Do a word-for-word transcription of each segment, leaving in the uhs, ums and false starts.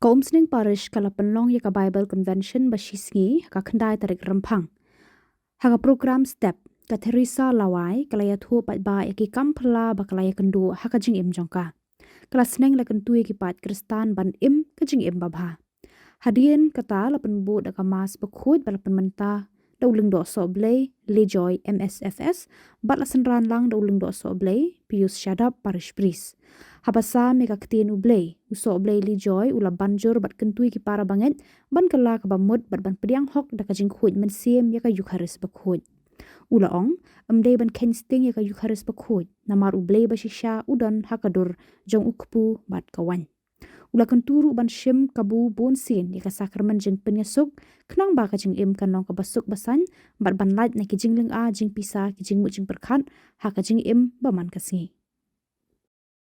Ka Umsning Parish ka la pynlong ïa ka Bible Convention ba shisngi ha ka khyndai tarik Rymphang. Ha ka program step, ka Theresa Lawai ka la ïathuh paidbah ïa ki kam phylla ba ka la ïakynduh ha ka jingim jong ka. Ka la sneng la kyntu ïa ki paid Khristan ban im ka jingim babha. Hadien kata la pynbud da ka Mass bakhuid ba la pynmynta da u Lyngdoh Sohblei Lejoy M S F S, bad la synran lang da u Lyngdoh Sohblei Pius Shadap, Parish Priest. Haba sam ïa ka ktien U Blei, u Sohblei Lejoy u la ban jur bad kyntu ïa ki para bangeit ban kylla kaba mut bad ban pdiang hok da ka jingkhuid mynsiem ïa ka Eukharist bakhuid. U la ong, ym dei ban kheiñ sting ïa ka Eukharist bakhuid, namar U Blei bashisha u don ha ka dur jong u kpu bad ka waiñ. U la kyntu ruh ban shim kabu bunsien ïa ka sakramen jingpynïasuk, khnang ba ka jingim kan long kaba suk ba saiñ, bad ban lait na ki jinglynga jingpisa, ki jingmut jingpyrkhat ha ka jingim ba man ka sngi.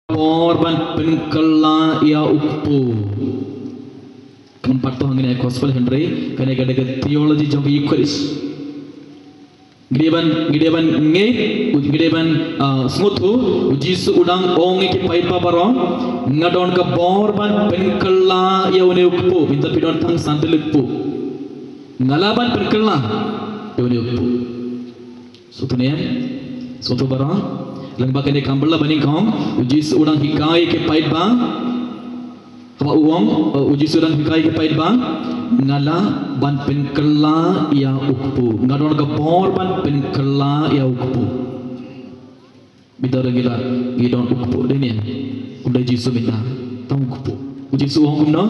Bor ban pynkylla ïa u kpu. Kam pat to hangne gospel, hynrei kane ka dei ka theology jong ka Eucharist. Ngi dei ban, ngi dei ban ngeit, ngi dei ban, ah, sngewthuh, u Jisu u dang ong ïa ki paidbah baroh, nga don ka bor ban pynkylla ïa une u kpu, mynta phi don tang san tylli kpu. Nga lah ban pynkylla ïa une u kpu. Sngewthuh ne em? Sngewthuh baroh. Lyngba kane ka kam phylla ba nyngkong, u Jisu u dang hikai ïa ki paidbah. Haba u ong, uh, u Jisu u dang hikai ïa ki paidbah, nga lah ban pynkylla ïa u kpu. Nga don ka bor ban pynkylla ïa u kpu. Mynta ruh ngi la, ngi don u kpu, dei ne em? U dei Jisu mynta, tang u kpu. U Jisu u ong kumno?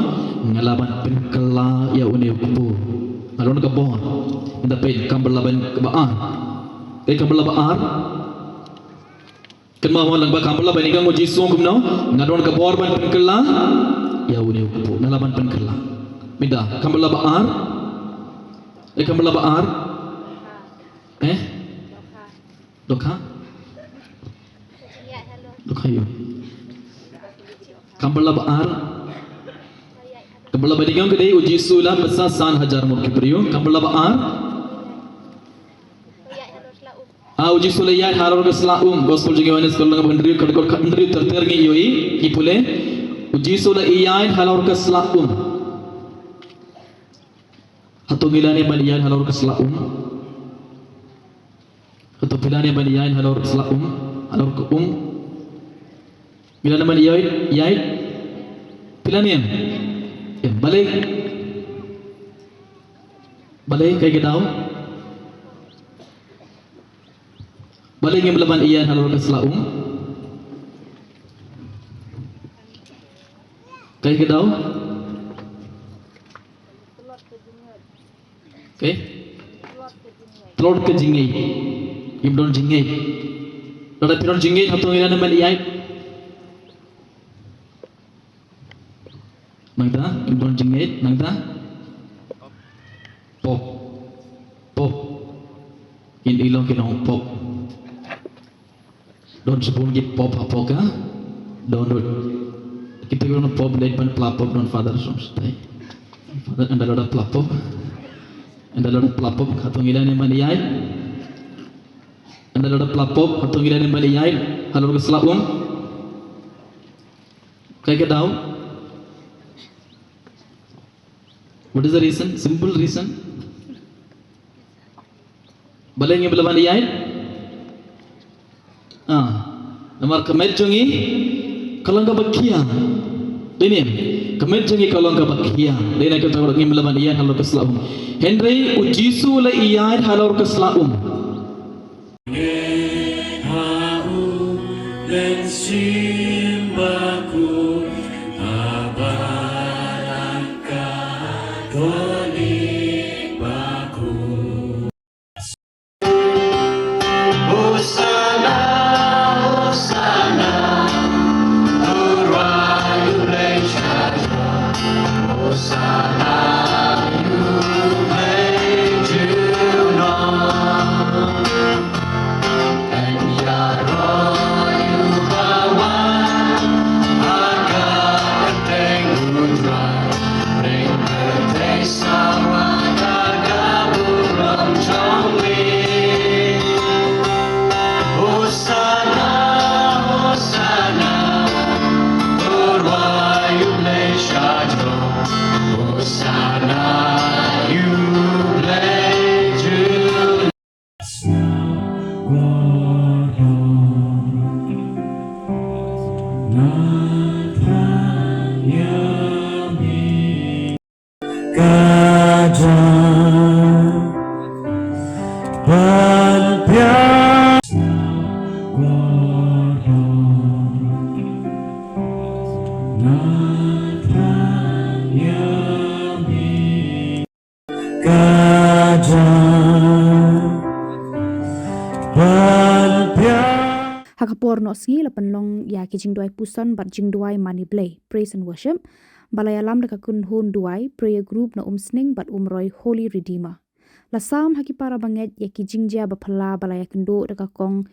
Nga lah ban pynkylla ïa une u kpu. Nga don ka bor. Mynta peit, kam phylla ba ar. Peit kam phylla ba ar. Kynmaw mo, lyngba kam phylla ba nyngkong u Jisu u ong kumno? Nga don ka bor ban pynkylla ïa une u kpu. Nga lah ban pynkylla. Mynta, kam phylla ba ar. Eh, kam phylla ba ar. Eh? Dohkha? Dohkha ïa u. Kam phylla ba ar. Kam phylla ba nyngkong ka dei u Jisu u la bsa san hajar ngut ki briew. Kam phylla ba ar. Ah, u Jisu u la ïaid halor ka sla um. Gospel jong u Ïohannes ka lynnong ba hynriew, ka dkhot hynriew ter ter ngi ïohi, ngi pule. U Jisu u la ïaid halor ka sla um. Hato ngi lah ne ban ïaid halor ka sla um? Hato phi lah ne ban ïaid halor ka sla um? Halor ka um? Ngi lah ne ban ïaid, ïaid? Phi lah ne em? Em, balei? Balei, kaei ka daw? Balei ngim lah ban ïaid halor ka sla um? Kaei ka daw? Kaei? Tlot ka jingngeit. Ngim don jingngeit. Lada phi don jingngeit, hato ngi lah ne ban ïaid? Nangta, ngim don jingngeit, nangta. Pop. Pop. Ngin ïohi long ki nong pop. Don shibun ki pop hapoh ka dohnud. Kita ki nong pop, leit ban pla pop don Father Song Stai. Father, ynda lada pla pop. Ynda lada pla pop, hato ngi lah ne ban ïaid? Ynda lada pla pop, hato ngi lah ne ban ïaid halor ka sla um? Kaei ka daw? What is the reason? Simple reason. Balei ngim lah ban ïaid? Ah, namar ka met jong ngi ka long kaba khia. Dei ne em? Ka met jong ngi ka long kaba khia. Dei na kata ka daw ngim lah ban ïaid halor ka sla um. Hynrei u Jisu u la ïaid halor ka sla um. Ïohsngi la pynlong ïa ki jingduwai puson bad jingduwai mane Blei, praise and worship, ba la ïalam da ka kynhun duwai, prayer group na Umsning bad Umroi Holy Redeemer. La sam ha ki para bangeit ïa ki jingjia ba phylla ba la ïakynduh da ka kong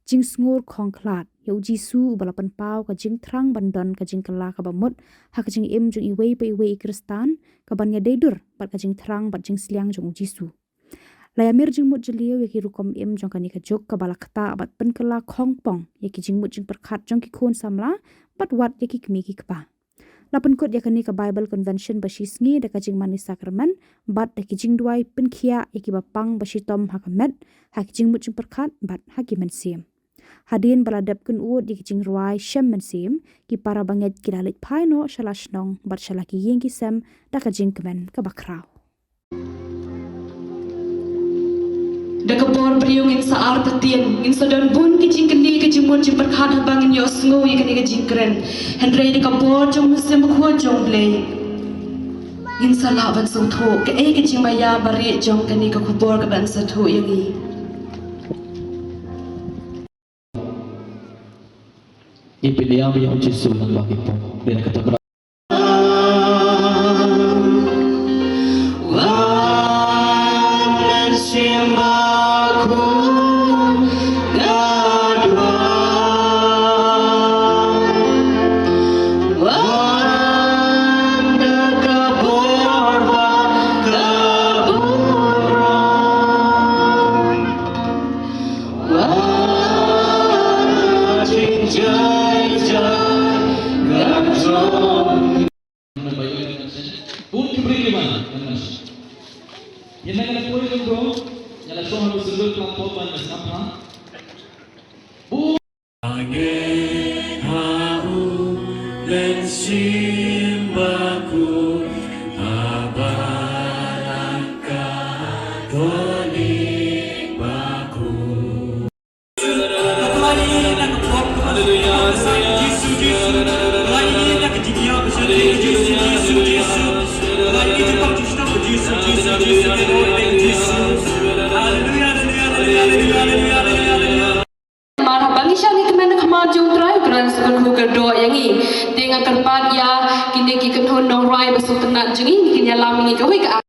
Jingsngur Khongkhlad, ïa u Jisu uba la pynpaw ka jingthrang ban don ka jingkylla kaba mut ha ka jingim jong iwei pa iwei i Khristan, kaban ïadei dur bad ka jingthrang bad jingsliang jong u Jisu. La ïamir jingmut jylliew ïa ki rukom im jong kane ka juk kaba la ktah bad pynkylla khongpong ïa ki jingmut jingpyrkhat jong ki khun samla bad wat ïa ki kmie ki kpa. La pynkut ïa kane ka Bible Convention ba shisngi da ka jingmane sakramen bad da ki jingduwai pynkhiah ïa kiba pang ba shitom ha ka met, ha ki jingmut jingpyrkhat bad ha ki mynsiem. Hadien ba la dep kynud ïa ki jingrwai shem mynsiem, ki para bangeit ki la leit phai noh sha la shnong bad sha la ki ïing ki sem da ka jingkmen kaba khraw. Da ka bor briew ngin sa artatien, ngin sa don bun ki jingkylli, ki jingmut jingpyrkhat haba ngin ïohsngew ïa kane ka jingkren. Hynrei da ka bor jong u Mynsiem Bakhuid jong U Blei, ngin sa lah ban sngewthuh kaei ka jingmaïa barieh jong kane ka khubor kaba yn sa thuh ïa ngi. Ngi pynïam ïa u Jisu lyngba ki pop. Dei na kata ka Mar haba ngi shah ngi kmen ha khmat jong U Trai, U Trai un sa kyrkhu kyrdoh ïa ngi. Te nga kyrpad ïa kine ki kynhun nongrwai ba sngewtynnat jong ngi, kin ïalam ïa ngi kawei ka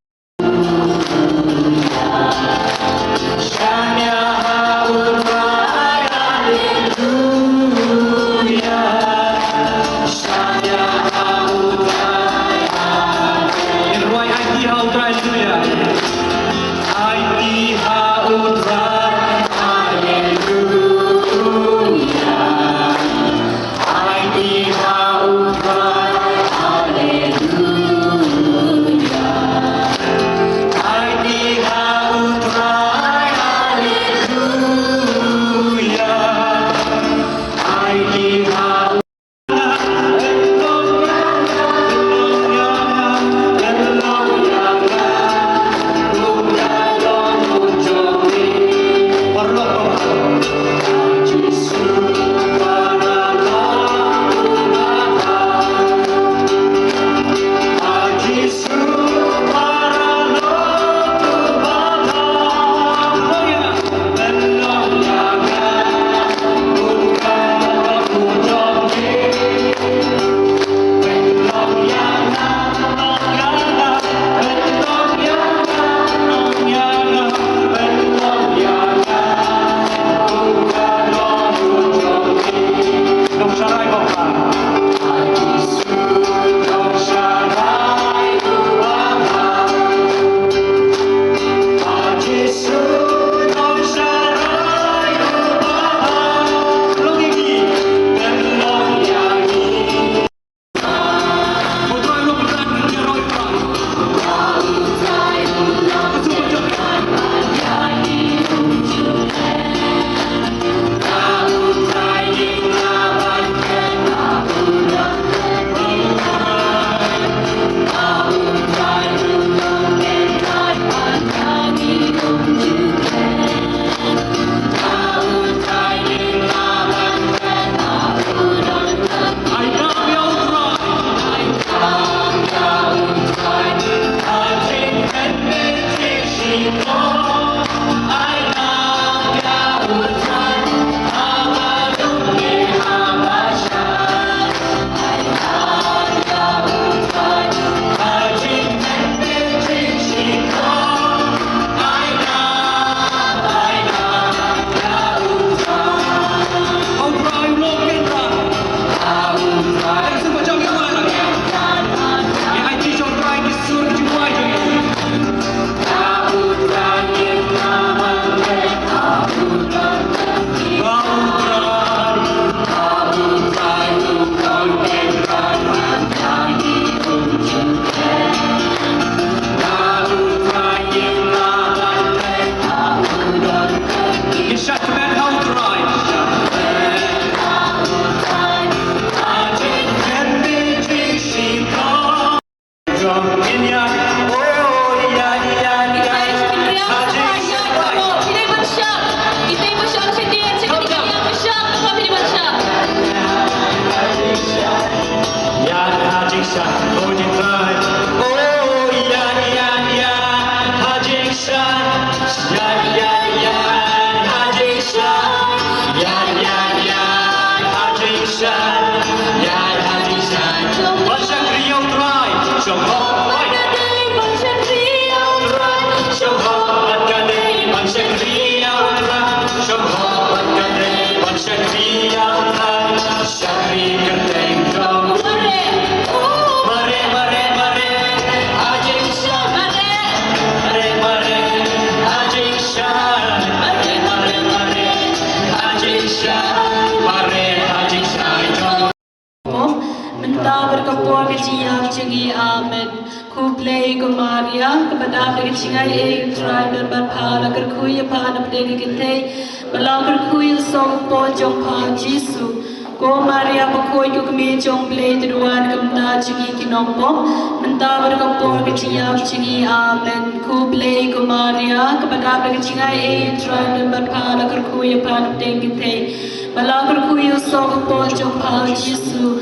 Amen. Khublei ko Maria, kaba dap da ka jingaiei, U Trai u don bad pha, la kyrkhu ïa pha na pdeng ki kynthei, bad la kyrkhu ïa u soh u kpoh jong pha Jisu. Ko Maria bakhuid, ko Kmie jong U Blei, to duwai ïa ngi ki nongpop, mynta bad ha ka por ka jingïap jong ngi. Amen. Khublei ko Maria, kaba dap da ka jingaiei, U Trai u don bad pha, la kyrkhu ïa pha na pdeng ki kynthei, bad la kyrkhu ïa u soh u kpoh jong pha Jisu.